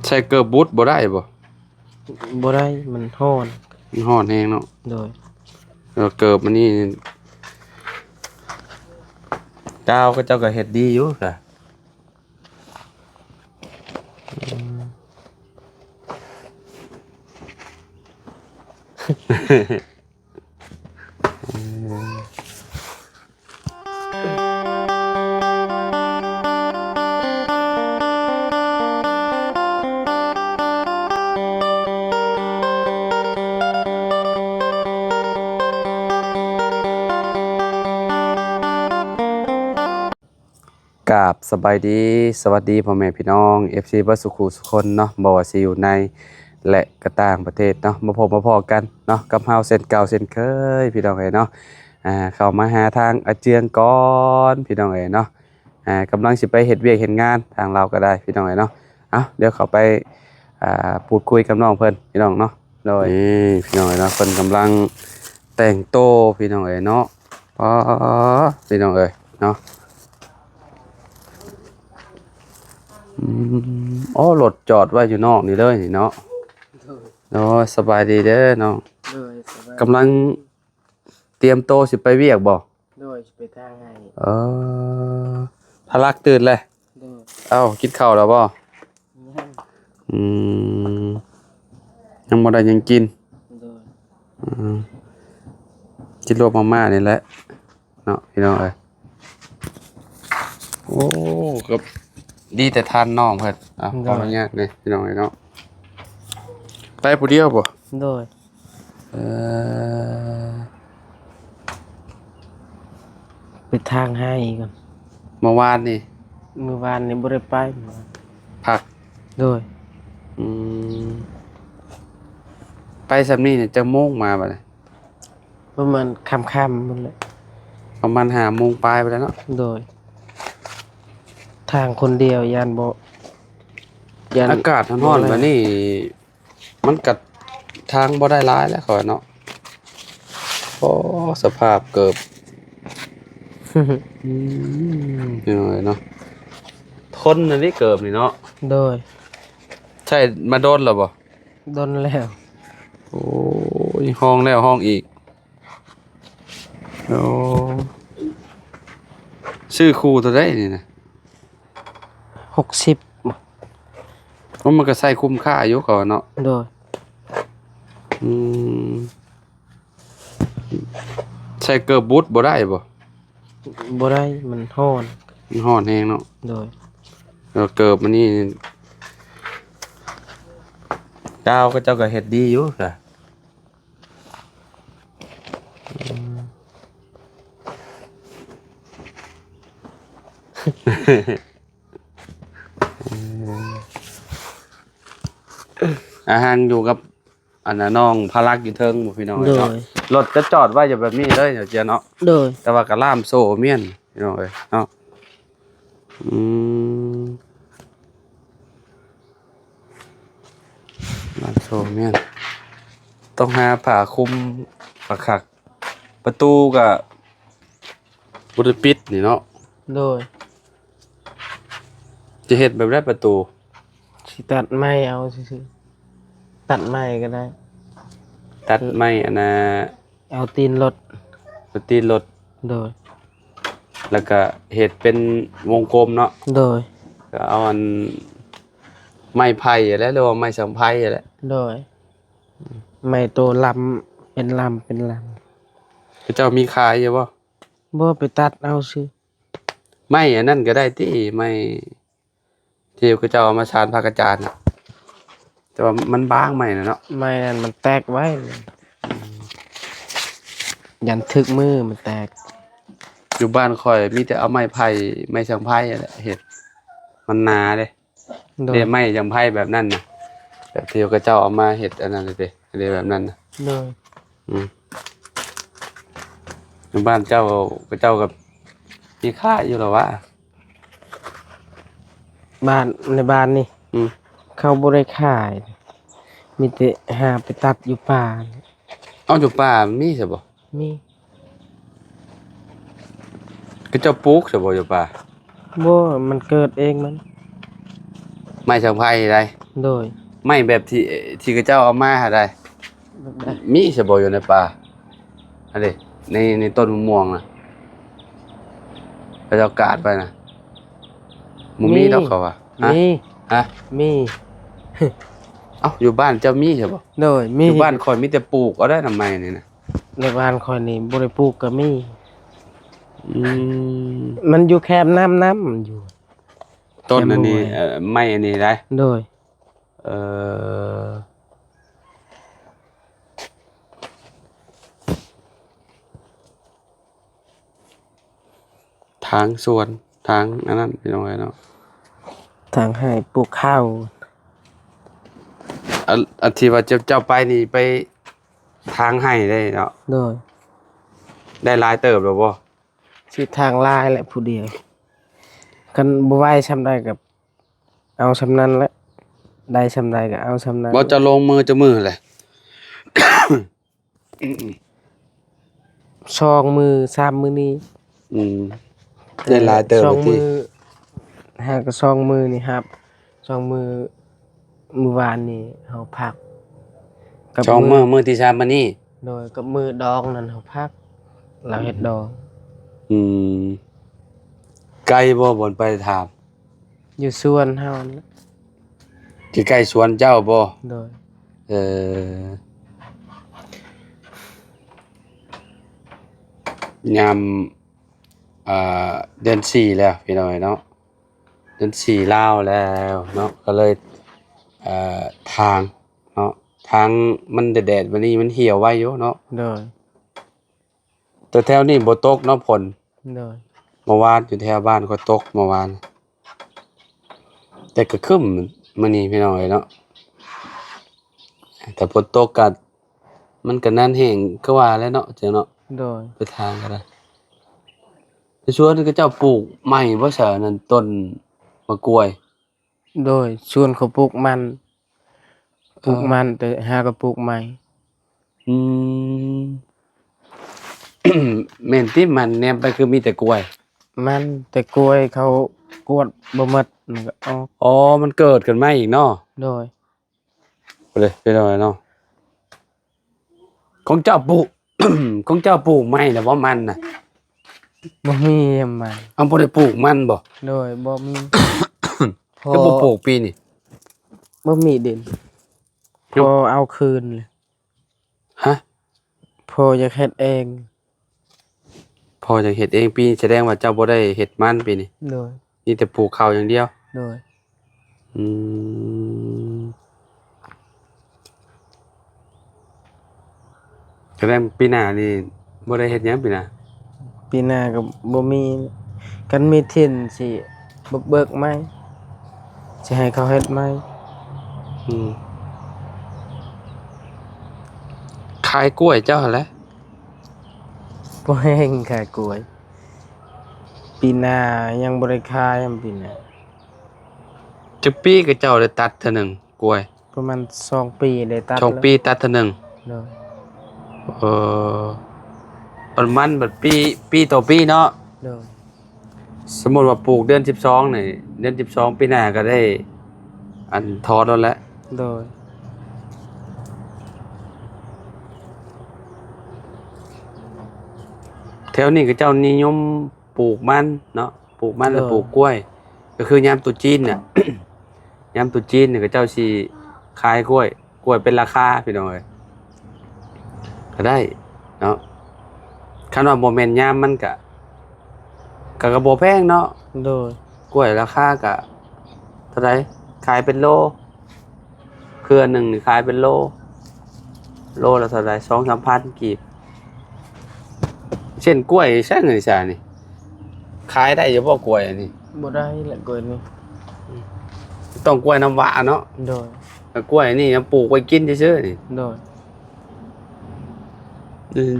ໃສ່ເກີບບຸດບໍ່ໄດ້ບໍ່? ບໍ່ໄດ້ ມັນຮ້ອນ. ມັນຮ້ອນແຮງເນາະ. ໂດຍ. ເອີ ເກີບມັນນີ້ ດາວເຂົາເຈົ້າກໍເຮັດດີຢູ່ລະ. ກາບສະບາຍດີ ສະຫວັດດີພໍ່ແມ່ພີ່ນ້ອງ ເອັຟຊີ ເບິດສູ່ຄູ່ສູ່ຄົນເນາະ ບໍ່ວ່າຊິຢູ່ໃນ ແລະ ກະຕ່າງປະເທດເນາະ ມາພົບມາພໍ້ກັນເນາະ ກັບເຮົາເຊັ່ນເກົ່າເຊັ່ນເຄີຍ ພີ່ນ້ອງເອີຍເນາະ. ອ່າ ເຂົ້າມາຫາທາງອາເຈືອງກ່ອນ ພີ່ນ້ອງເອີຍເນາະ. ອ່າ ກຳລັງຊິໄປເຮັດວຽກເຮັດງານ ທາງລາວກໍໄດ້ ພີ່ນ້ອງເອີຍເນາະ. ເອົ້າ ດຽວເຂົ້າໄປ ອ່າ ພູດຄຸຍກັບນ້ອງເພິ່ນ ພີ່ນ້ອງເນາະ. ໂດຍ ນີ້ພີ່ນ້ອງເອີຍເນາະ ເພິ່ນກຳລັງແຕ່ງໂຕ ພີ່ນ້ອງເອີຍເນາະ. ອໍ ພີ່ນ້ອງເອີຍເນາະ ອືມ ອໍ ລົດຈອດໄວ້ຢູ່ນອກນີ້ເລີຍນີ້ເນາະ. ໂດຍ ໂດຍ ສະບາຍດີເດີນ້ອງ. ໂດຍ ສະບາຍ ກຳລັງຕຽມໂຕຊິໄປວຽກບໍ່? ໂດຍ ຊິໄປທາງໃຫ້. ເອີ ພາລັກຕື່ນແລ້ວ? ໂດຍ. ເອົ້າ ກິນເຂົ້າແລ້ວບໍ່? ຍັງ. ອືມ ຍັງບໍ່ໄດ້ຫຍັງກິນ. ໂດຍ. ອືມ ກິນລວກມາມ່ານີ້ແຫຼະເນາະ ພີ່ນ້ອງເອີຍ. ໂອ້ ກໍດີແຕ່ທານນ້ອງເພິ່ນ. ເອົ້າ ໂດຍ ຂໍອະນຸຍາດເດີ ພີ່ນ້ອງເອີຍເນາະ. ໄປຜູ້ດຽວບໍ່? ໂດຍ. ເອີ ໄປທາງໃຫ້ກ່ອນ. ເມື່ອວານນີ້? ມື້ວານນີ້ບໍ່ໄດ້ໄປ. ພັກ. ໂດຍ. ອືມ ໄປຊ່ຳນີ້ນີ້ຈັກໂມງມາບັດນີ້? ປະມານຄ່ຳໆພຸ້ນແຫຼະ ປະມານຫ້າໂມງປາຍໄປແລ້ວເນາະ. ໂດຍ. ທາງຄົນດຽວຢ້ານບໍ່ ຢ້ານ ອາກາດຮ້ອນໆ ແບບນີ້ ມັນກະທາງບໍ່ໄດ້ຫຼາຍແລ້ວຂ້ອຍເນາະ. ໂອ້ ສະພາບເກີບ ອືມ ພີ່ນ້ອງເອີຍເນາະ ທົນອັນນີ້ເກີບນີ້ເນາະ. ໂດຍ. ໃຊ້ມາດົນແລ້ວບໍ່? ດົນແລ້ວ. ໂອ້ຍ ຮ້ອງແລ້ວຮ້ອງອີກ. ໂອ້ ຊື້ຄູ່ເທົ່າໃດນີ້ນະ? ຫົກສິບ. ໂອ້ ມັນກໍໃຊ້ຄຸ້ມຄ່າຢູ່ເຂົາວ່າເນາະ. ໂດຍ. ອືມ ໃສ່ເກີບບຸດບໍ່ໄດ້ບໍ່? ບໍ່ໄດ້ ມັນຮ້ອນ. ມັນຮ້ອນແຮງເນາະ. ໂດຍ. ເອີ ເກີບມັນນີ້ ດາວເຂົາເຈົ້າກໍເຮັດດີຢູ່ລະ. ອາ ຫັ້ນຢູ່ກັບ ອັນນ່າ ນ້ອງພາລັກຢູ່ເທິງບໍ່ ພີ່ນ້ອງເອີຍເນາະ. ໂດຍ. ລົດຈະຈອດໄວ້ຢູ່ແບບນີ້ເລີຍເຈົ້າເນາະ. ໂດຍ. ແຕ່ວ່າກໍລ່າມໂສ້ມ້ຽນ ພີ່ນ້ອງເອີຍເນາະ. ອືມ ບ້ານໂຊແມ່ນ ຕ້ອງຫາຜ້າຄຸມຄັກໆ ປະຕູກະບໍ່ໄດ້ປິດນີ້ເນາະ. ໂດຍ. ຈະເຮັດແບບໃດປະຕູ? ຊິຕັດໄມ້ເອົາຊື່ໆ ຕັດໄມ້ກໍໄດ້ ຕັດໄມ້ອັນນ່າ ເອົາຕີນລົດ ເອົາຕີນລົດ. ໂດຍ. ແລ້ວກະເຮັດເປັນວົງກົມເນາະ. ໂດຍ. ກໍເອົາອັນໄມ້ໄຜ່ຫັ້ນແຫຼະ ຫຼືວ່າໄມ້ສັງໄພຫັ້ນແຫຼະ. ໂດຍ. ໄມ້ໂຕລຳ ເປັນລຳ ເປັນລຳ. ເຂົາເຈົ້າມີຂາຍຢູ່ບໍ່? ບໍ່ ໄປຕັດເອົາຊື່. ໄມ້ອັນນັ້ນກໍໄດ້ຕິ ໄມ້ ທີ່ເຂົາເຈົ້າເອົາມາສານພະກະຈານນະ ແຕ່ວ່າມັນບາງໄມ້ນະເນາະ. ໄມ້ນັ້ນມັນແຕກໄວ ຢ້ານຖືກມືມັນແຕກ. ຢູ່ບ້ານຂ້ອຍມີແຕ່ເອົາໄມ້ໄຜ່ ໄມ້ສັງໄພຫັ້ນແຫຼະເຮັດ ມັນໜາເດ້. ໂດຍ. ເດ້ ໄມ້ສັງໄພແບບນັ້ນນະ ແບບທີ່ເຂົາເຈົ້າເອົາມາເຮັດອັນນັ້ນເດ້ ເດ້ແບບນັ້ນນະ. ໂດຍ. ອືມ ຢູ່ບ້ານເຈົ້າ ເຂົາເຈົ້າກໍມີຂາຍຢູ່ລະຫວາ? ບ້ານ ໃນບ້ານນີ້ ອືມ ເຂົາບໍ່ໄດ້ຂາຍ ມີແຕ່ຫາໄປຕັດຢູ່ປ່າ. ເອົາ ຢູ່ປ່າມັນມີຊະບໍ່? ມີ. ເຂົາເຈົ້າປູກຊະບໍ່ຢູ່ປ່າ? ບໍ່ ມັນເກີດເອງມັນ. ໄມ້ສັງໄພໃດ໋. ໂດຍ. ໄມ້ແບບທີ່ ທີ່ເຂົາເຈົ້າເອົາມາຫັ້ນໃດ໋. ແບບໃດ? ມີຊະບໍ່ຢູ່ໃນປ່າ? ອັນນີ້ ໃນ ໃນຕົ້ນມະມ່ວງນະ ເຂົາເຈົ້າກາດໄວ້ນະ ບໍ່ມີດອກເຂົາວ່າ. ມີ. ຮະ? ມີ. ຮະ? ມີ. ເອົ້າ ຢູ່ບ້ານເຈົ້າມີຊະບໍ່? ໂດຍ ມີ. ຢູ່ບ້ານຂ້ອຍມີແຕ່ປູກເອົາໄດ໋ ນຳໄມ້ນີ້ນະ. ໃນບ້ານຂ້ອຍນີ້ບໍ່ໄດ້ປູກກໍມີ. ອືມ ມັນຢູ່ແຄມນ້ຳ ນ້ຳມັນຢູ່ ຕົ້ນອັນນີ້ ແຄມຫ້ວຍ ເອີ ໄມ້ອັນນີ້ໄດ໋. ໂດຍ. ເອີ ທາງສວນ ທາງອັນນັ້ນ ພີ່ນ້ອງເອີຍເນາະ ທາງໄຮ່ປູກເຂົ້າ. ອັນ ອັນທີ່ວ່າເຈົ້າ ເຈົ້າໄປນີ້ ໄປທາງໄຮ່ເດ້ເນາະ. ໂດຍ. ໄດ້ຫຼາຍເຕີບແລ້ວບໍ່? ຊິທາງຫຼາຍແຫຼະຜູ້ດຽວ ຄັນບໍ່ໄຫວສ່ຳໃດກໍເອົາສ່ຳນັ້ນແຫຼະ ໄດ້ສ່ຳໃດກໍເອົາສ່ຳນັ້ນ. ບໍ່ ເຈົ້າລົງມືຈັກມື້ແຫຼະ? ສອງມື້ສາມມື້ນີ້. ອືມ ໄດ້ຫຼາຍເຕີບ ສອງມື້ ຫາກໍສອງມື້ນີ້ຮັບ ສອງມື້ ມື້ວານນີ້ເຮົາພັກກັບ ສອງມື້ ມື້ ມື້ທີສາມມື້ນີ້. ໂດຍ. ກັບມື້ດອງນັ້ນເຮົາພັກ ລາວເຮັດດອງ. ອືມ ໄກບໍ່ ບ່ອນໄປຖາມ? ຢູ່ສວນເຮົາຫັ້ນແຫຼະ. ໃກ້ໆສວນເຈົ້າບໍ່? ໂດຍ. ເອີ ຍາມ ອ່າ ເດືອນສີ່ແລ້ວ ພີ່ນ້ອງເອີຍເນາະ ເດືອນສີ່ລາວແລ້ວເນາະ ກໍເລີຍ ເອີ ທາງເນາະ ທາງມັນແດດໆ ບັດນີ້ມັນຫ່ຽວໄວຢູ່ເນາະ. ໂດຍ. ແຕ່ແຖວນີ້ບໍ່ຕົກເນາະຝົນ. ໂດຍ. ເມື່ອວານຢູ່ແຖວບ້ານກໍຕົກເມື່ອວານ ແຕ່ກໍຄຶ້ມມື້ນີ້ ພີ່ນ້ອງເອີຍເນາະ ແຕ່ຝົນຕົກກໍ ມັນກໍໜັນແຫ້ງຄືວ່າແຫຼະເນາະ ເຈົ້າເນາະ. ໂດຍ. ໄປທາງກໍໄດ້ ໄປສວນເຂົາເຈົ້າປູກໃໝ່ບໍ່ ສະນັ້ນ ຕົ້ນໝາກກ້ວຍ? ໂດຍ. ສວນເຂົາປູກມັນ ປູກມັນ ເອີ ແຕ່ຫາກໍປູກໃໝ່. ອືມ ແມ່ນຕິ ມັນແນມໄປຄືມີແຕ່ກ້ວຍ? ມັນ ແຕ່ກ້ວຍເຂົາກວດບໍ່ໝົດ ມັນກໍອອກ. ອໍ ມັນເກີດຂຶ້ນມາອີກເນາະ. ໂດຍ. ເອົາເລີຍ ພີ່ນ້ອງເນາະ ຂອງເຈົ້າປູກ ຂອງເຈົ້າປູກໃໝ່ແລ້ວບໍ່ມັນນະ? ບໍ່ມີມັນ. ເອົາ ບໍ່ໄດ້ປູກມັນບໍ່? ໂດຍ. ບໍ່ມີ. ຄືບໍ່ປູກປີນີ້? ບໍ່ມີດິນ. ພໍ່ເອົາຄືນເລີຍ. ຮະ? ພໍ່ຢາກເຮັດເອງ. ພໍ່ຢາກເຮັດເອງປີນີ້ ສະແດງວ່າເຈົ້າບໍ່ໄດ້ເຮັດມັນປີນີ້. ໂດຍ. ມີແຕ່ປູກເຂົ້າຢ່າງດຽວ. ໂດຍ. ອືມ ສະແດງປີໜ້ານີ້ບໍ່ໄດ້ເຮັດຫຍັງປີໜ້າ? ປີໜ້າກໍບໍ່ມີ ຄັນມີທຶນຊິ ບຸກເບີກໃໝ່ ຊິໃຫ້ເຂົາເຮັດໃໝ່. ອືມ ຂາຍກ້ວຍເຈົ້າຫັ້ນແຫຼະ. ບໍ່ແຮງຂາຍກ້ວຍ ປີໜ້າຍັງບໍ່ໄດ້ຂາຍ ປີໜ້າ. ຈັກປີກະເຈົ້າໄດ້ຕັດເທື່ອໜຶ່ງກ້ວຍ? ປະມານສອງປີໄດ້ຕັດ. ສອງປີຕັດເທື່ອໜຶ່ງ. ໂດຍ. ເອີ ປະມານບັດປີ ປີຕໍ່ປີເນາະ. ໂດຍ. ສົມມຸດວ່າປູກເດືອນສິບສອງນີ້ ເດືອນສິບສອງປີໜ້າກໍໄດ້ ອັນ ຖອນແລ້ວແຫຼະ. ໂດຍ. ແຖວນີ້ເຂົາເຈົ້ານິຍົມປູກມັນເນາະ ປູກມັນ ໂດຍ ແລະ ປູກກ້ວຍ ກໍຄືຍາມຕຸດຈີນນະ ຍາມຕຸດຈີນນີ້ເຂົາເຈົ້າຊິຂາຍກ້ວຍ ກ້ວຍເປັນລາຄາ ພີ່ນ້ອງເອີຍ ກໍໄດ້ເນາະ. ຄັນວ່າບໍ່ແມ່ນຍາມມັນກະ ກະ ກະບໍ່ແພງເນາະ. ໂດຍ. ກ້ວຍລາຄາກະເທົ່າໃດ? ຂາຍເປັນໂລ ເຄືອໜຶ່ງນີ້ຂາຍເປັນໂລ ໂລລະເທົ່າໃດ? ສອງສາມພັນກີບ. ເຊັ່ນກ້ວຍຊັ້ນນີ້ຊະນີ້ ຂາຍໄດ້ຢູ່ບໍ່ກ້ວຍອັນນີ້? ບໍ່ໄດ້ແຫຼະກ້ວຍນີ້ ຕ້ອງກ້ວຍນ້ຳຫວານເນາະ. ໂດຍ. ແລ້ວກ້ວຍນີ້ນະ ປູກໄວ້ກິນຊື່ໆນີ້. ໂດຍ.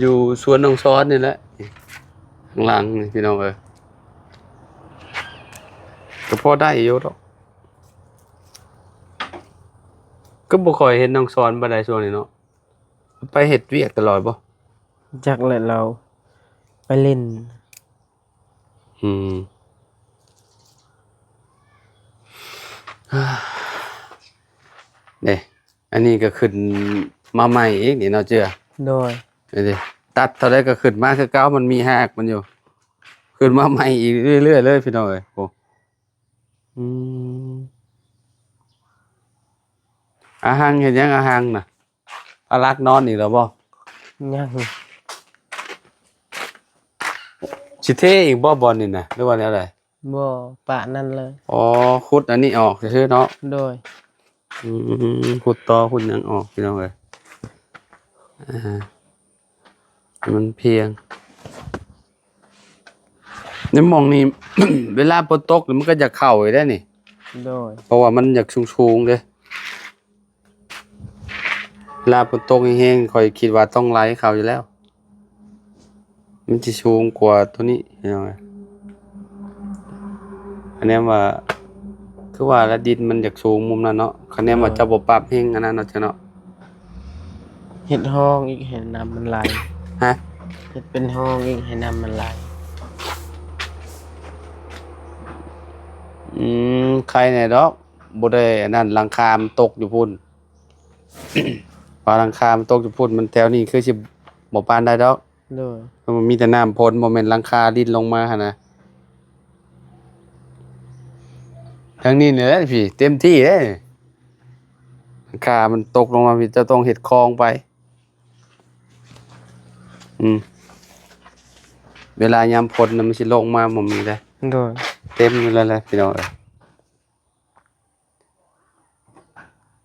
ຢູ່ສວນນ້ອງຊອນນີ້ແຫຼະ ຂ້າງຫຼັງນີ້ພີ່ນ້ອງເອີຍ ກໍພໍໄດ້ຢູ່ດອກ. ກໍບໍ່ຄ່ອຍເຫັນນ້ອງຊອນປານໃດຊ່ວງນີ້ເນາະ ໄປເຮັດວຽກຕະຫຼອດບໍ່? ຈັກແຫຼະ ລາວໄປຫຼິ້ນ. ອືມ. ອັນນີ້ກໍຂຶ້ນມາໃໝ່ອີກນີ້ເນາະເຈືອ. ໂດຍ. ນີ້ເດ້ ຕັດເທົ່າໃດກໍຂຶ້ນມາຄືເກົ່າ ມັນມີຮາກມັນຢູ່ ຂຶ້ນມາໃໝ່ອີກເລື້ອຍໆເລີຍພີ່ນ້ອງເອີຍ. ໂອ້ ອືມ ອາຫັງເຮັດຫຍັງ ອາຫັງນະ? ອາລັກນອນອີກແລ້ວບໍ່? ຍັງ. ຊິເທອີກບໍ່ບ່ອນນີ້ນະ ຫຼືວ່າແນວໃດ? ບໍ່ ປະນັ້ນເລີຍ. ອໍ ຂຸດອັນນີ້ອອກຊື່ໆເນາະ. ໂດຍ. ອືມ ຂຸດຕໍຂຸດຫຍັງອອກພີ່ນ້ອງເອີຍ. ອ່າ ໃຫ້ມັນພຽງ ໃນໝ່ອງນີ້ ເວລາຝົນຕົກນີ້ມັນກໍຢາກເຂົ້າຢູ່ເດ້ນີ້. ໂດຍ. ເພາະວ່າມັນຢາກສູງໆເດ້. ເວລາຝົນຕົກແຮງໆ ຂ້ອຍຄິດວ່າຕ້ອງໄຫຼເຂົ້າຢູ່ແລ້ວ ມັນຊິສູງກວ່າໂຕນີ້ພີ່ນ້ອງເອີຍ. ຄະແນນວ່າ ຄືວ່າລະ ດິນມັນຢາກສູງມຸມນັ້ນເນາະ. ຄະແນນວ່າ ໂດຍ ເຈົ້າບໍ່ປັບແຮງອັນນັ້ນເນາະ ເຈົ້າເນາະ. ເຮັດຮ່ອງອີກໃຫ້ນ້ຳມັນໄຫຼ. ຮະ? ເຮັດເປັນຮ່ອງອີກໃຫ້ນ້ຳມັນໄຫຼ. ອືມ ໄຄແດ່ດອກ ບໍ່ໄດ້ອັນນັ້ນ ຫຼັງຄາມັນຕົກຢູ່ພຸ້ນ. ວ່າຫຼັງຄາມັນຕົກຢູ່ພຸ້ນ ມັນແຖວນີ້ຄືຊິບໍ່ປານໃດດອກ. ໂດຍ. ມັນມີແຕ່ນ້ຳຝົນ ບໍ່ແມ່ນຫຼັງຄາດິນລົງມາຫັ້ນນະ. ທາງນີ້ນີ້ແຫຼະພີ່ ເຕັມທີ່ເດ້. ຫຼັງຄາມັນຕົກລົງມາ ເຈົ້າຕ້ອງເຮັດຄອງໄປ. ອືມ ເວລາຍາມຝົນນະ ມັນຊິລົງມາບໍ່ມີເດ້. ໂດຍ. ເຕັມຢູ່ແລ້ວແຫຼະ ພີ່ນ້ອງເອີຍ.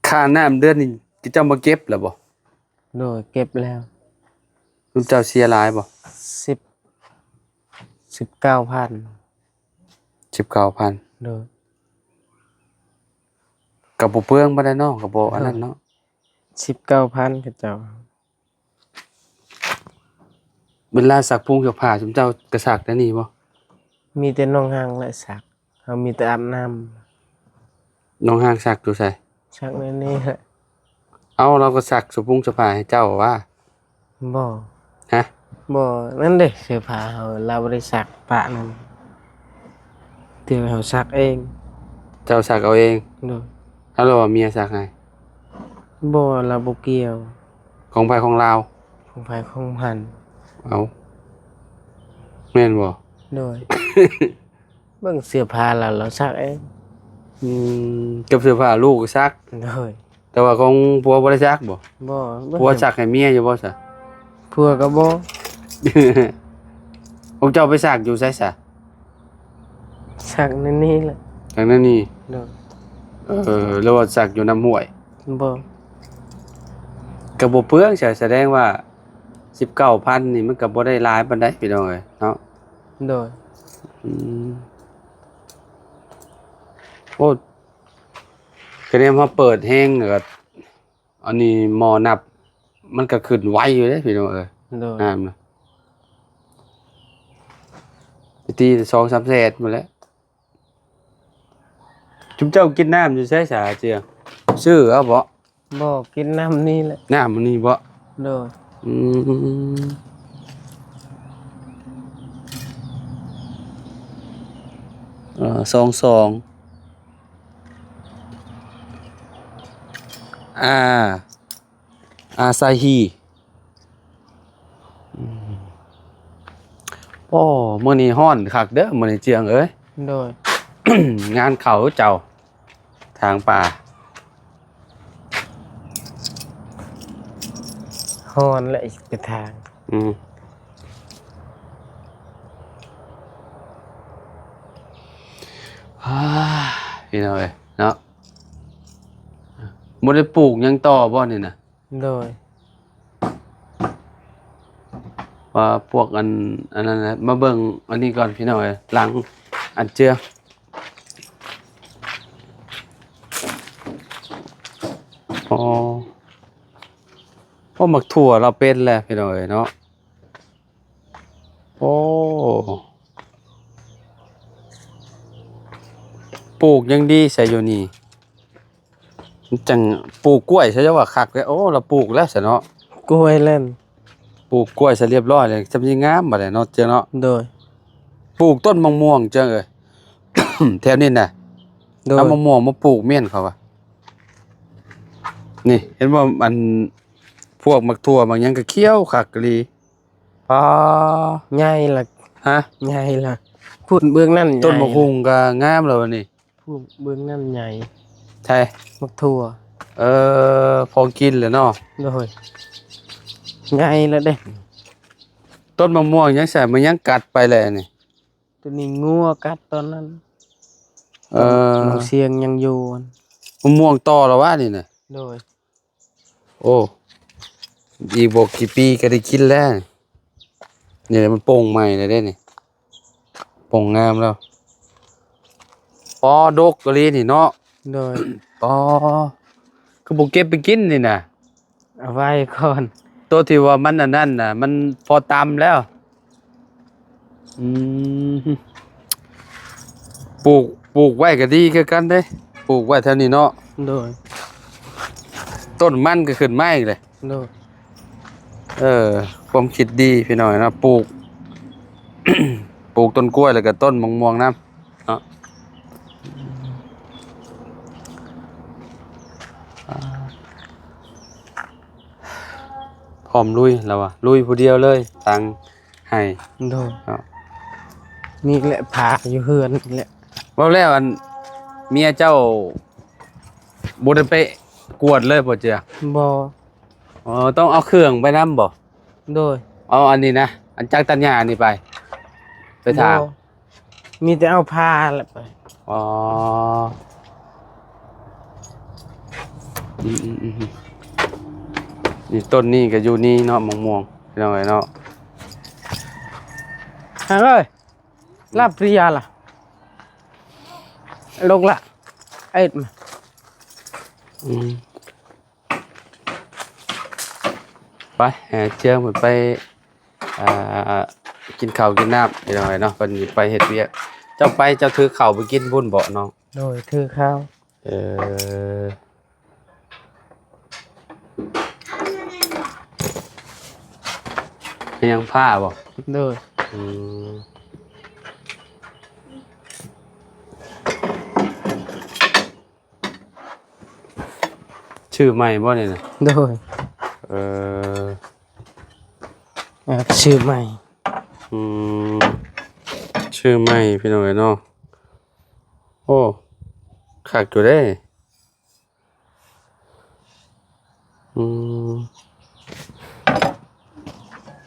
ຄ່ານ້ຳເດືອນນີ້ ເຈົ້າມາເກັບແລ້ວບໍ່? ໂດຍ ເກັບແລ້ວ. ເຈົ້າເສຍຫຼາຍບໍ່? ສິບ ສິບເກົ້າພັນ. ສິບເກົ້າພັນ. ໂດຍ. ກໍບໍ່ເປືອງປານໃດເນາະ ກໍບໍ່ອັນນັ້ນເນາະ. ສິບເກົ້າພັນ ເຂົາເຈົ້າ. ເວລາຊັກປຸງຊັກຜ້າ ຊຸມເຈົ້າກໍຊັກແນວນີ້ບໍ່? ມີແຕ່ໜອງຮັງແຫຼະຊັກ. ເຮົາມີແຕ່ອາບນ້ຳ. ໜອງຮັງຊັກຢູ່ໃສ? ຊັກໃນນີ້ແຫຼະ. ເອົ້າ ລາວກໍຊັກສະປຸງສະພາໃຫ້ເຈົ້າຫວາ? ບໍ່. ຮະ? ບໍ່. ນັ້ນເດ້ ເສື້ອຜ້າເຮົາ ລາວບໍ່ໄດ້ຊັກປະນັ້ນ. ເທື່ອເຮົາຊັກເອງ. ເຈົ້າຊັກເອົາເອງ? ໂດຍ. ເອົາ ແລ້ວວ່າເມຍຊັກໃຫ້? ບໍ່ ລາວບໍ່ກ່ຽວ. ຂອງໃຜຂອງລາວ? ຂອງໃຜຂອງມັນ. ເອົ້າ ແມ່ນບໍ່? ໂດຍ. ເບິ່ງເສື້ອຜ້າລາວ ລາວຊັກເອງ. ອືມ ກັບເສື້ອຜ້າລູກກໍຊັກ? ໂດຍ. ແຕ່ວ່າຂອງຜົວບໍ່ໄດ້ຊັກບໍ່? ບໍ່. ຜົວຊັກໃຫ້ເມຍຢູ່ບໍ່ຊະ? ຜົວກໍບໍ່. ພວກເຈົ້າໄປຊັກຢູ່ໃສຊະ? ຊັກໃນນີ້ແຫຼະ. ຊັກໃນນີ້? ໂດຍ. ເອີ ຫຼືວ່າຊັກຢູ່ນ້ຳຫ້ວຍ? ບໍ່. ກໍບໍ່ເປືອງຊະ. ສະແດງວ່າສິບເກົ້າພັນນີ້ ມັນກໍບໍ່ໄດ້ຫຼາຍປານໃດ ພີ່ນ້ອງເອີຍເນາະ. ໂດຍ. ອືມ ໂອ້ ຄະແນນເຮົາເປີດແຮງ ແລ້ວກໍ ອັນນີ້ໝໍ້ນັບ ມັນກໍຂຶ້ນໄວຢູ່ເດ້ ພີ່ນ້ອງເອີຍ. ໂດຍ. ນ້ຳນະ ໄປຕີສອງສາມແສນພຸ້ນແຫຼະ. ຈຸມເຈົ້າກິນນ້ຳຢູ່ໃສສາເຈືອ? ຊື້ເອົາບໍ່? ບໍ່ ກິນນ້ຳນີ້ແຫຼະ. ນ້ຳນີ້ບໍ່? ໂດຍ. ອືມ ເອີ ສອງສອງ ອາ ອາຊາຮີ. ອືມ ໂອ້ ມື້ນີ້ຮ້ອນຄັກເດີ ມື້ນີ້ເຈືອງເອີຍ. ໂດຍ. ງານເຂົ້າເຈົ້າ ຖາງປ່າ. ຮ້ອນແຫຼະ ໄປຖາງ. ອືມ ອາ ພີ່ນ້ອງເອີຍເນາະ. ບໍ່ໄດ້ປູກຫຍັງຕໍ່ບໍ່ນີ້ນະ? ໂດຍ. ວ່າພວກອັນ ອັນນັ້ນແຫຼະ ມາເບິ່ງອັນນີ້ກ່ອນ ພີ່ນ້ອງເອີຍ ຫຼັງອັນເຈືອ. ອໍ ໂອ້ ໝາກຖົ່ວລາວເປັນແລ້ວ ພີ່ນ້ອງເອີຍເນາະ. ໂອ້ ປູກຍັງດີຊະຢູ່ນີ້ ຈັ່ງປູກກ້ວຍຊະ ເຈົ້າວ່າຄັກແທ້. ໂອ້ ລາວປູກແລ້ວຊະເນາະ ກ້ວຍແລ້ວ ປູກກ້ວຍຊະລຽບຮ້ອຍແລ້ວ ຈຳຊິງາມບາດນີ້ເນາະ ເຈົ້າເນາະ. ໂດຍ. ປູກຕົ້ນມະມ່ວງ ເຈົ້າເອີຍ ແຖວນີ້ນະ. ໂດຍ. ເອົາມະມ່ວງມາປູກແມ່ນເຂົາວ່າ. ນີ້ເຫັນບໍ່ ອັນພວກໝາກຖົ່ວໝາກຫຍັງກໍຂຽວຄັກອີ່ຫຼີ. ປາ ໃຫຍ່ລະ ຮະ ໃຫຍ່ລະ ພຸ້ນເບື້ອງນັ້ນ ຕົ້ນໝາກຫຸ່ງກໍງາມແລ້ວນີ້. ຜູ້ເບິ່ງນັ້ນໃຫຍ່ ໃຊ່ ໝາກຖົ່ວ ເອີ ພໍກິນແຫຼະເນາະ. ໂດຍ ໃຫຍ່ແລ້ວເດ້. ຕົ້ນມະມ່ວງຍັງໃສ່ ມັນຍັງກັດໄປແຫຼະນີ້. ໂຕນີ້ງົວກັດຕອນນັ້ນ. ເອີ ນ້ອງຊຽງຍັງຢູ່. ມະມ່ວງຕໍ່ແລ້ວວະນີ້ນະ. ໂດຍ. ໂອ້ ອີກບໍ່ກີ່ປີກໍໄດ້ກິນແລ້ວ. ນີ້ແຫຼະ ມັນປົ່ງໃໝ່ແລ້ວເດ້ນີ້ ປົ່ງງາມແລ້ວ. ອໍ ດົກອີ່ຫຼີນີ້ເນາະ. ໂດຍ. ອໍ ຄືບໍ່ເກັບໄປກິນນີ້ນະ? ເອົາໄວ້ກ່ອນ. ໂຕທີ່ວ່າມັນອັນນັ້ນນະ ມັນພໍຕຳແລ້ວ. ອືມ ປູກ ປູກໄວ້ກໍດີຄືກັນເດ້ ປູກໄວ້ແຖວນີ້ເນາະ. ໂດຍ. ຕົ້ນມັນກໍຂຶ້ນມາອີກເລີຍ. ໂດຍ. ເອີ ຄວາມຄິດດີພີ່ນ້ອງເນາະ ປູກ ປູກຕົ້ນກ້ວຍ ແລ້ວກໍຕົ້ນມະມ່ວງນຳເນາະ. ອາ ພ້ອມລຸຍແລ້ວວ່າ ລຸຍຜູ້ດຽວເລີຍ ທາງໄຮ່. ໂດຍ. ເນາະ ນີ້ແຫຼະ ພາຢູ່ເຮືອນນີ້ແຫຼະ. ເວົ້າແລ້ວ ອັນເມຍເຈົ້າບໍ່ໄດ້ໄປກວດເລີຍບໍ່ເຈື່ອ? ບໍ່. ອໍ ຕ້ອງເອົາເຄື່ອງໄປນຳບໍ່? ໂດຍ. ເອົາອັນນີ້ນະ ອັນຈັກຕັດຫຍ້ານີ້ໄປ ໄປຖາງ. ບໍ່. ມີແຕ່ເອົາພາແຫຼະໄປ. ອໍ ອືມໆໆ ນີ້ຕົ້ນນີ້ກໍຢູ່ນີ້ເນາະ ມະມ່ວງ ພີ່ນ້ອງເອີຍເນາະ. ເອີຍ ລາບປຣິຍາລະ ລົງລະ ເອັດມາ. ອືມ ໄປ ໃຫ້ເຈືອງເພິ່ນໄປ ອ່າ ກິນເຂົ້າກິນນ້ຳ ພີ່ນ້ອງເອີຍເນາະ ເພິ່ນໄປເຮັດວຽກ. ເຈົ້າໄປ ເຈົ້າຖືເຂົ້າໄປກິນພຸ້ນເບາະນ້ອງ? ໂດຍ ຖືເຂົ້າ. ເອີ ຍັງຜ້າບໍ່? ໂດຍ. ອືມ ຊື່ໃໝ່ບໍ່ນີ້ນະ? ໂດຍ. ເອີ ເອີ ຊື່ໃໝ່. ອືມ ຊື່ໃໝ່ ພີ່ນ້ອງເອີຍເນາະ. ໂອ້ ຄັກຢູ່ເດ້. ອືມ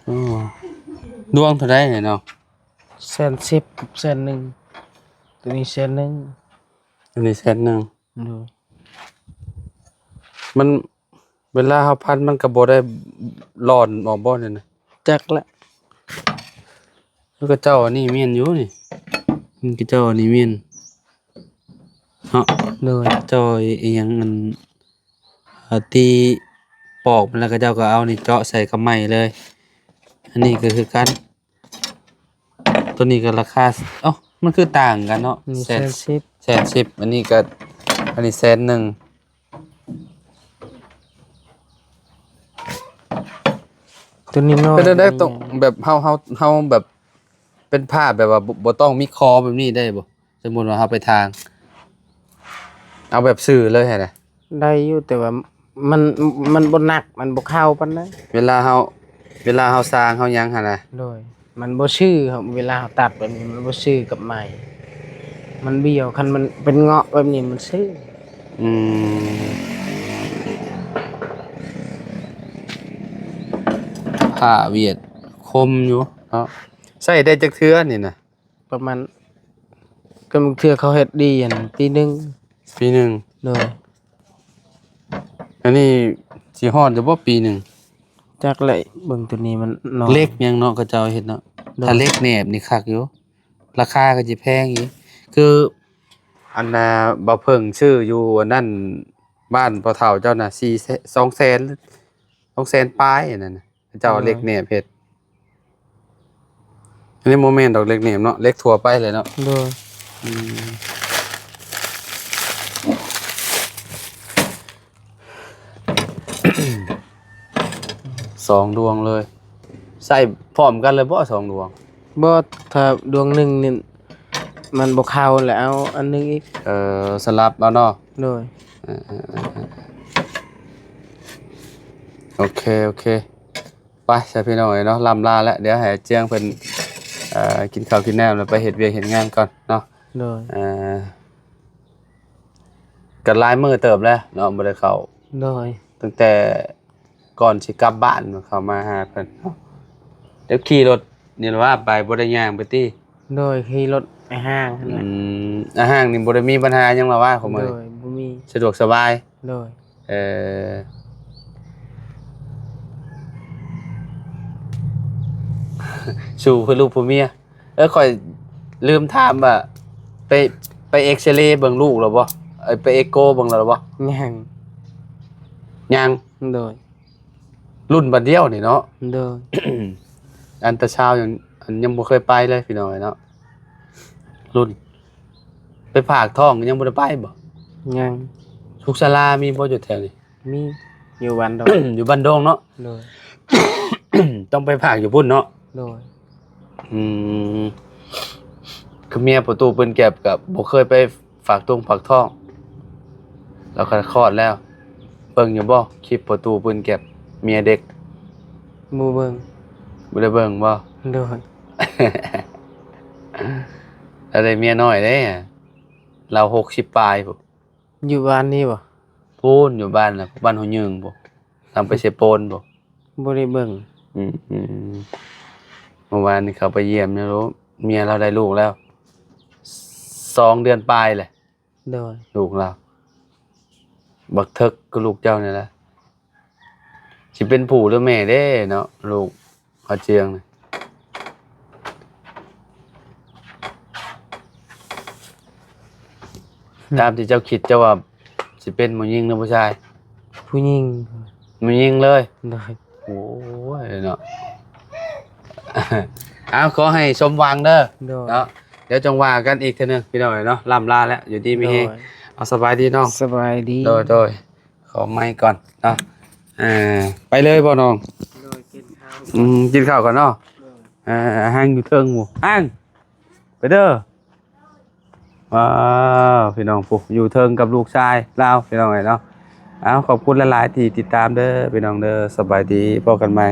ໂອ້ ດວງເທົ່າໃດເນາະ? ແສນສິບກັບແສນໜຶ່ງ. ໂຕນີ້ແສນໜຶ່ງ. ອັນນີ້ແສນໜຶ່ງ. ໂດຍ. ມັນ ເວລາເຮົາພັນມັນກໍບໍ່ໄດ້ຫຼອນອອກບໍ່ນີ້ນະ? ຈັກແຫຼະ. ຄືເຈົ້າອັນນີ້ແມ່ນຢູ່ນີ້ ຄືເຈົ້າອັນນີ້ແມ່ນເນາະ. ໂດຍ. ເຈົ້າອີ່ຫຍັງ ອັນ ເອີ ຕີປອກມັນແລ້ວ ເຂົາເຈົ້າກໍເອົານີ້ເຈາະໃສ່ກັບໄມ້ເລີຍ. ອັນນີ້ກໍຄືກັນ. ໂຕນີ້ກໍລາຄາ ເອົ້າ ມັນຄືຕ່າງກັນເນາະ. ນີ້ແສນ ແສນສິບ ແສນສິບ ອັນນີ້ກໍ ອັນນີ້ແສນໜຶ່ງ. ໂຕນີ້ນ້ອຍ ເປັນແນວໃດ ໂຕນີ້ໃຫຍ່ ຕ້ອງແບບເຮົາ ເຮົາ ເຮົາແບບເປັນຜ້າແບບວ່າບໍ່ ບໍ່ຕ້ອງມີຄໍແບບນີ້ໄດ້ບໍ່? ສົມມຸດວ່າເຮົາໄປຖາງ ເອົາແບບຊື່ເລີຍຫັ້ນນະ. ໄດ້ຢູ່ ແຕ່ວ່າມັນ ມັນບໍ່ໜັກ ມັນບໍ່ເຂົ້າປານໃດ. ເວລາເຮົາ ເວລາເຮົາສ້າງເຮົາຫຍັງຫັ້ນນະ. ໂດຍ. ມັນບໍ່ຊື່ ເວລາເຮົາຕັດແບບນີ້ມັນບໍ່ຊື່ກັບໄມ້ ມັນບ້ຽວ. ຄັນມັນເປັນເງາະແບບນີ້ມັນຊື່. ອືມ ຜ້າຫວຽດຄົມຢູ່ເນາະ. ໃຊ້ໄດ້ຈັກເທື່ອນີ້ນະ? ປະມານ ກໍບາງເທື່ອເຂົາເຮັດດີຫັ້ນ ປີໜຶ່ງ. ປີໜຶ່ງ. ໂດຍ. ອັນນີ້ຊິຮອດຢູ່ບໍ່ປີໜຶ່ງ? ຈັກແຫຼະ ເບິ່ງໂຕນີ້ມັນນ້ອຍ. ເຫຼັກຫຍັງເນາະ ເຂົາເຈົ້າເຮັດເນາະ. ໂດຍ. ຖ້າເຫຼັກແໜບນີ້ຄັກຢູ່ ລາຄາກໍຊິແພງອີກ. ຄືອັນນ່າ ບ່າວເຜິ້ງຊື້ຢູ່ອັນນັ້ນ ບ້ານພໍ່ເຖົ້າເຈົ້ານະ ສີ່ແສນ ສອງແສນ ສອງແສນປາຍ ອັນນັ້ນນະ. ເຈົ້າເຫຼັກແໜບເຮັດ. ອັນນີ້ບໍ່ແມ່ນດອກເຫຼັກແໜບເນາະ ເຫຼັກທົ່ວໄປແຫຼະເນາະ. ໂດຍ. ອືມ ສອງດວງເລີຍ. ໃຊ້ພ້ອມກັນເລີຍບໍ່ສອງດວງ? ບໍ່ ຖ້າດວງໜຶ່ງນີ້ມັນບໍ່ເຂົ້າ ແລ້ວເອົາອັນໜຶ່ງອີກ. ເອີ ສະຫຼັບເອົາເນາະ. ໂດຍ. ເອີ ເອີ ເອີ ເອີ. ໂອເຄ ໂອເຄ ໄປຊະພີ່ນ້ອງເອີຍເນາະ ລ່ຳລາແລ້ວ ດຽວໃຫ້ເຈືອງເພິ່ນ ເອີ ກິນເຂົ້າກິນນ້ຳ ແລ້ວໄປເຮັດວຽກເຮັດງານກ່ອນເນາະ. ໂດຍ ເອີ ກໍຫຼາຍມື້ເຕີບແລ້ວເນາະ ບໍ່ໄດ້ເຂົ້າ. ໂດຍ ຕັ້ງແຕ່ກ່ອນຊິກັບບ້ານເຂົ້າມາຫາເພິ່ນເນາະ. ແລ້ວຂີ່ລົດນີ້ລະວ່າໄປ ບໍ່ໄດ້ຍ່າງໄປຕິ? ໂດຍ ຂີ່ລົດອ້າຍຮ້າງຫັ້ນແຫຼະ. ອືມ ອ້າຍຮ້າງນີ້ບໍ່ໄດ້ມີບັນຫາຫຍັງລະວ່າຂອງມື້? ໂດຍ ບໍ່ມີ ສະດວກສະບາຍ. ໂດຍ ເອີ ສູ້ເພື່ອລູກເພື່ອເມຍ. ເອີ ຂ້ອຍລືມຖາມວ່າ ໄປ ໄປເອັກຊະເລເບິ່ງລູກແລ້ວບໍ່? ເອີ ໄປເອັກໂກເບິ່ງແລ້ວບໍ່? ຍັງ ຍັງ. ໂດຍ ລຸ້ນບາດດຽວນີ້ເນາະ. ໂດຍ ອັນຕາຊາວຍັງ ອັນຍັງບໍ່ເຄີຍໄປເລີຍພີ່ນ້ອງເອີຍເນາະ. ລຸ້ນ ໄປຝາກທ້ອງຍັງບໍ່ໄດ້ໄປບໍ່? ຍັງ. ສຸກສາລາມີບໍ່ຢູ່ແຖວນີ້? ມີ ຢູ່ບ້ານດົງ ຢູ່ບ້ານດົງເນາະ. ໂດຍ ຕ້ອງໄປຝາກຢູ່ພຸ້ນເນາະ. ໂດຍ ອືມ ຄືເມຍພໍ່ຕູ້ປືນແກັບກໍບໍ່ເຄີຍໄປຝາກຕົງຝາກທ້ອງ ລາວກໍຄອດແລ້ວ. ເບິ່ງຢູ່ບໍ່ ຄລິບພໍ່ຕູ້ປືນແກັບ ເມຍເດັກ? ບໍ່ເບິ່ງ. ບໍ່ໄດ້ເບິ່ງບໍ່? ໂດຍ ລາວໄດ້ເມຍນ້ອຍເດ້ ລາວຫົກສິບປາຍພຸ້ນ. ຢູ່ບ້ານນີ້ບໍ່? ພຸ້ນ ຢູ່ບ້ານນະ ບ້ານຫົວຍືງພຸ້ນ ທາງໄປເຊໂປນພຸ້ນ. ບໍ່ໄດ້ເບິ່ງ. ອືມ ອືມ ເມື່ອວານນີ້ເຂົ້າໄປຢ້ຽມນະລູກ ເມຍລາວໄດ້ລູກແລ້ວ ສອງເດືອນປາຍແຫຼະ. ໂດຍ ລູກລາວ ບັກເຖິກຄືລູກເຈົ້ານີ້ແຫຼະ. ຊິເປັນຜູ້ຫຼືແມ່ເດ້ເນາະ ລູກ ພາເຈືອງນະ ຕາມທີ່ເຈົ້າຄິດ ເຈົ້າວ່າຊິເປັນຜູ້ຍິງຫຼືຜູ້ຊາຍ? ຜູ້ຍິງ. ຜູ້ຍິງເລີຍ? ໂດຍ. ໂອ້ຍເນາະ ເອົາ ຂໍໃຫ້ສົມຫວັງເດີ. ໂດຍ ເນາະ ດຽວຈັ່ງວ່າກັນອີກເທື່ອໜຶ່ງພີ່ນ້ອງເອີຍເນາະ. ລ່ຳລາແລ້ວ ຢູ່ດີມີແຮງ. ໂດຍ ເອົາ ສະບາຍດີນ້ອງ. ສະບາຍດີ. ໂດຍ ໂດຍ. ຂໍໄມກ່ອນເນາະ. ເອີ ໄປເລີຍບໍ່ນ້ອງ? ໂດຍ ກິນເຂົ້າ. ອືມ ກິນເຂົ້າກ່ອນເນາະ. ໂດຍ. ເອີ ອ້າຍຮ້າງຢູ່ເທິງພຸ້ນ ອ້າງ ໄປເດີ. ວ້າວ ພີ່ນ້ອງ ຜູ້ຢູ່ເທິງກັບລູກຊາຍລາວ ພີ່ນ້ອງເອີຍເນາະ. ເອົາ ຂອບຄຸນຫຼາຍໆທີ່ຕິດຕາມເດີ ພີ່ນ້ອງເດີ. ສະບາຍດີ ພົບກັນໃໝ່.